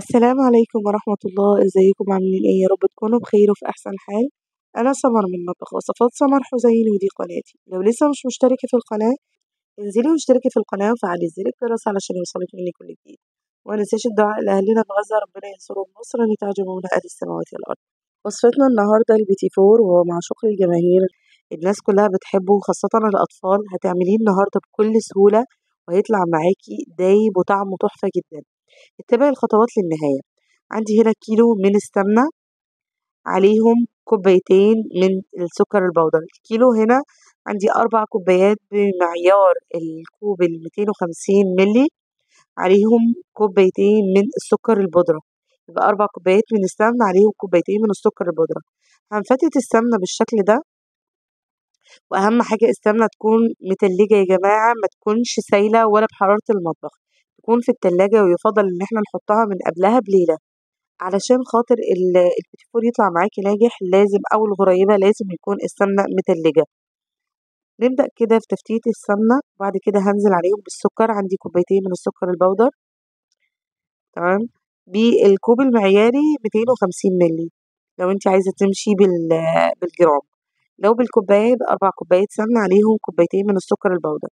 السلام عليكم ورحمة الله. ازيكم عاملين ايه؟ يا رب تكونوا بخير وفي احسن حال. انا سمر من مطبخ وصفات سمر حسين، ودي قناتي. لو لسه مش مشتركة في القناة انزلي واشتركي في القناة وفعلي زر الجرس علشان يوصلك مني كل جديد. وما ننساش الدعاء لاهلنا في غزة، ربنا ينصرهم نصرا يتعجبون اهل السماوات والارض. وصفتنا النهارده البيتي فور، وهو معشوق الجماهير، الناس كلها بتحبه خاصة الأطفال. هتعمليه النهارده بكل سهولة وهيطلع معاكي دايب وطعمه تحفة جدا. اتبعي الخطوات للنهاية. عندي هنا كيلو من السمنة، عليهم كوبايتين من السكر البودر. الكيلو هنا عندي 4 كوبايات بمعيار الكوب ال 250 ملي، عليهم كوبايتين من السكر البودرة، يبقى 4 كوبايات من السمنة عليهم كوبايتين من السكر البودرة. هنفتت السمنة بالشكل ده، وأهم حاجة السمنة تكون متلجة يا جماعة، ما تكونش سايلة ولا بحرارة المطبخ، تكون في التلاجة، ويفضل إن احنا نحطها من قبلها بليلة علشان خاطر البيتي فور يطلع معاكي ناجح. لازم أول غريبة لازم يكون السمنة متلجة. نبدأ كده في تفتيت السمنة، وبعد كده هنزل عليهم بالسكر. عندي كوبايتين من السكر البودر، تمام، بالكوب المعياري 250 ملي لو انت عايزة تمشي بالجرام. لو بالكوباية يبقى 4 كوبايات سمنة عليهم كوبايتين من السكر البودر.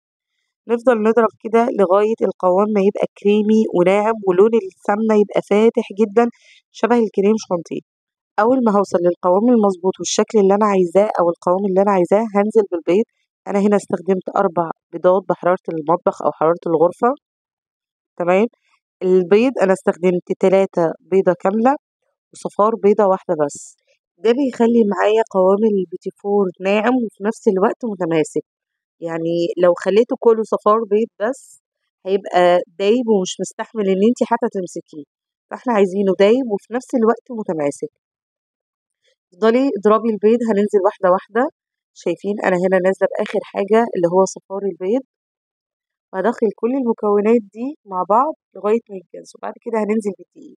نفضل نضرب كده لغاية القوام ما يبقى كريمي وناعم، ولون السمنة يبقى فاتح جدا شبه الكريم شانتيه. أول ما هوصل للقوام المظبوط والشكل اللي أنا عايزاه أو القوام اللي أنا عايزاه هنزل بالبيض. أنا هنا استخدمت 4 بيضات بحرارة المطبخ أو حرارة الغرفة، تمام. البيض أنا استخدمت 3 بيضة كاملة وصفار بيضة واحدة بس. ده بيخلي معايا قوام البيتي فور ناعم وفي نفس الوقت متماسك. يعني لو خليته كله صفار بيض بس هيبقى دايب ومش مستحمل ان انتي حتى تمسكيه، فاحنا عايزينه دايب وفي نفس الوقت متماسك. افضلي اضربي البيض، هننزل واحدة واحدة. شايفين انا هنا نازلة باخر حاجة اللي هو صفار البيض، وهدخل كل المكونات دي مع بعض لغاية ما يتجانسوا. بعد كده هننزل بالدقيق.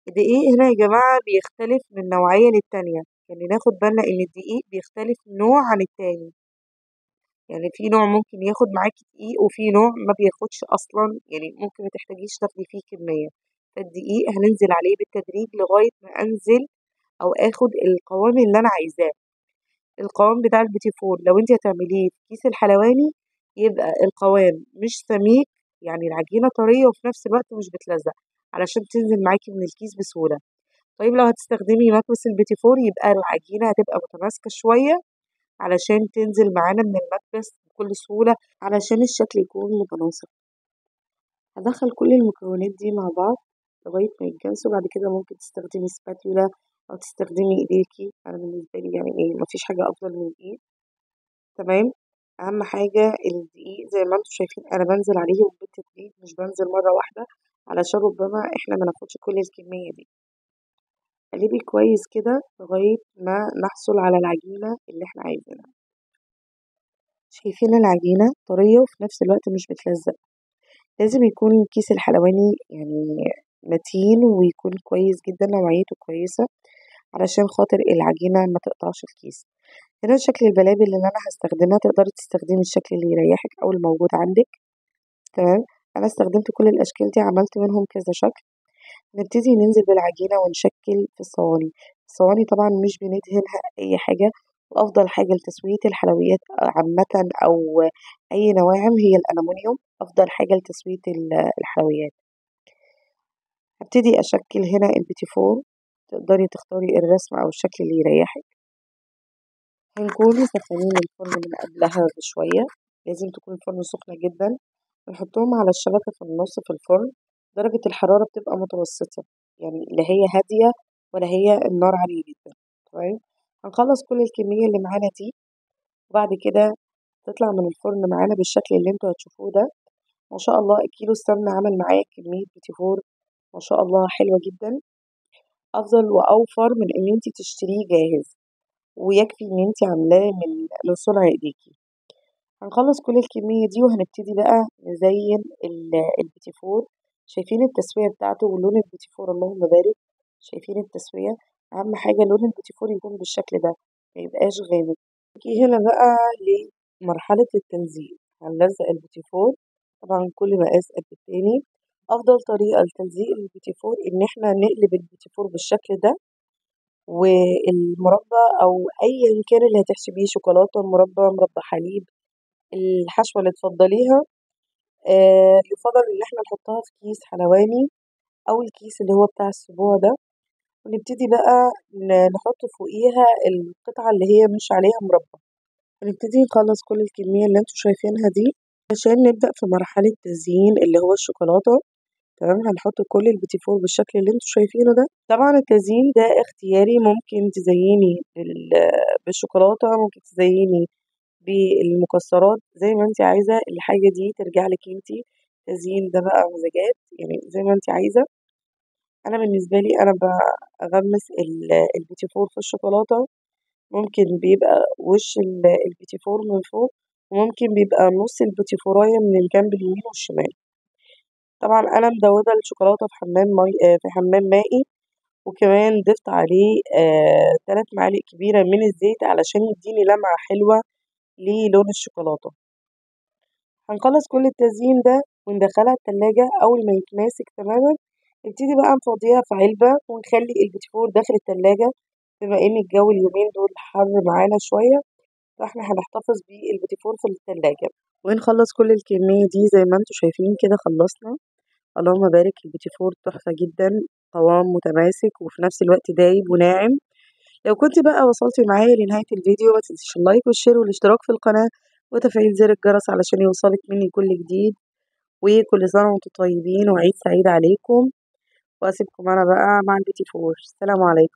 الدقيق هنا يا جماعة بيختلف من نوعية للتانية، يعني ناخد بالنا ان الدقيق بيختلف نوع عن التاني. يعني في نوع ممكن ياخد معاكي دقيق وفي نوع ما بياخدش اصلا، يعني ممكن ما تحتاجيش تاخدي فيه كمية. فالدقيق هننزل عليه بالتدريج لغاية ما انزل او اخد القوام اللي انا عايزاه. القوام بتاع البيتي فور لو انت هتعمليه في كيس الحلواني يبقى القوام مش سميك، يعني العجينة طرية وفي نفس الوقت مش بتلزق علشان تنزل معاكي من الكيس بسهولة. طيب لو هتستخدمي مكبس البيتي فور يبقى العجينة هتبقى متماسكة شوية علشان تنزل معانا من المكبس بكل سهولة علشان الشكل يكون متناسق. هدخل كل المكونات دي مع بعض لغاية ما يتجانسوا. بعد كده ممكن تستخدمي سباتولا أو تستخدمي إيديكي. أنا بالنسبة لي يعني إيه، مفيش حاجة أفضل من الإيد، تمام. أهم حاجة الدقيق زي ما انتم شايفين أنا بنزل عليه بالتدريج، مش بنزل مرة واحدة علشان ربما إحنا ما ناخدش كل الكمية دي. قلبي كويس كده لغاية ما نحصل على العجينة اللي احنا عايزينها. شايفين العجينة طرية وفي نفس الوقت مش بتلزق. لازم يكون كيس الحلواني يعني متين ويكون كويس جدا، نوعيته كويسة علشان خاطر العجينة ما تقطعش الكيس. هنا شكل البلابل اللي انا هستخدمها، تقدري تستخدمي الشكل اللي يريحك او الموجود عندك، تمام. انا استخدمت كل الاشكال دي، عملت منهم كذا شكل. نبتدي ننزل بالعجينة ونشكل في الصواني. الصواني طبعا مش بندهنها اي حاجة، وافضل حاجة لتسوية الحلويات عامة او اي نواعم هي الالومنيوم، افضل حاجة لتسوية الحلويات. هبتدي اشكل هنا البيتي فور، تقدري تختاري الرسم او الشكل اللي يريحك. هنكون مسخنين الفرن من قبلها بشوية، لازم تكون الفرن سخنة جدا. نحطهم على الشبكة في النص في الفرن. درجة الحرارة بتبقى متوسطة، يعني لا هي هادية ولا هي النار عالية جدا، تمام. هنخلص كل الكمية اللي معانا دي، وبعد كده تطلع من الفرن معانا بالشكل اللي انتوا هتشوفوه ده. ما شاء الله الكيلو السمنة عمل معايا كمية بيتي فور ما شاء الله حلوة جدا، أفضل وأوفر من إن انتي تشتريه جاهز، ويكفي إن انتي عاملاه من صنع إيديكي. هنخلص كل الكمية دي وهنبتدي بقى نزين البيتي فور. شايفين التسوية بتاعته ولون البيتي فور، اللهم بارك. شايفين التسوية، أهم حاجة لون البيتي فور يكون بالشكل ده، ما يبقاش غامق. نيجي هنا بقى لمرحلة التلزيق. هنلزق البيتي فور طبعا كل مقاس قد التاني، أفضل طريقة لتلزيق البيتيفور إن احنا نقلب البيتيفور بالشكل ده، والمربى أو أيا كان اللي هتحشي بيه، شوكولاتة، مربى، مربى حليب، الحشوة اللي تفضليها. يفضل إن احنا نحطها في كيس حلواني أو الكيس اللي هو بتاع السبوع ده، ونبتدي بقى نحط فوقيها القطعة اللي هي مش عليها مربى. ونبتدي نخلص كل الكمية اللي انتوا شايفينها دي عشان نبدأ في مرحلة تزيين اللي هو الشوكولاتة. تمام، هنحط كل البيتيفور بالشكل اللي انتوا شايفينه ده. طبعا التزيين ده اختياري، ممكن تزيني بالشوكولاتة، ممكن تزيني بالمكسرات، زي ما انت عايزة. الحاجة دي ترجع لك انت، التزيين ده بقى مزاجات، يعني زي ما انت عايزة. انا بالنسبة لي انا بغمس البيتيفور في الشوكولاتة، ممكن بيبقى وش البيتيفور من فوق، وممكن بيبقى نص البيتيفوراية من الجنب اليمين والشمال. طبعا انا مدوبة الشوكولاتة في حمام مائي، وكمان ضفت عليه 3 معالق كبيرة من الزيت علشان يديني لمعة حلوة للون الشوكولاتة. هنخلص كل التزيين ده وندخلها التلاجة. أول ما يتماسك تماما نبتدي بقى نفضيها في علبة ونخلي البيتيفور داخل التلاجة. بما إن الجو اليومين دول حر معانا شوية، فاحنا هنحتفظ بالبيتيفور في التلاجة. ونخلص كل الكمية دي زي ما انتوا شايفين كده. خلصنا، اللهم بارك. البيتيفور تحفة جدا، قوام متماسك وفي نفس الوقت دايب وناعم. لو كنت بقى وصلتي معايا لنهاية الفيديو، ما تنسيش ال like وال share والاشتراك في القناة وتفعيل زر الجرس علشان يوصلك مني كل جديد. وكل سنة وانتم طيبين وعيد سعيد عليكم. واسيبكم انا بقى مع البيتيفور. السلام عليكم.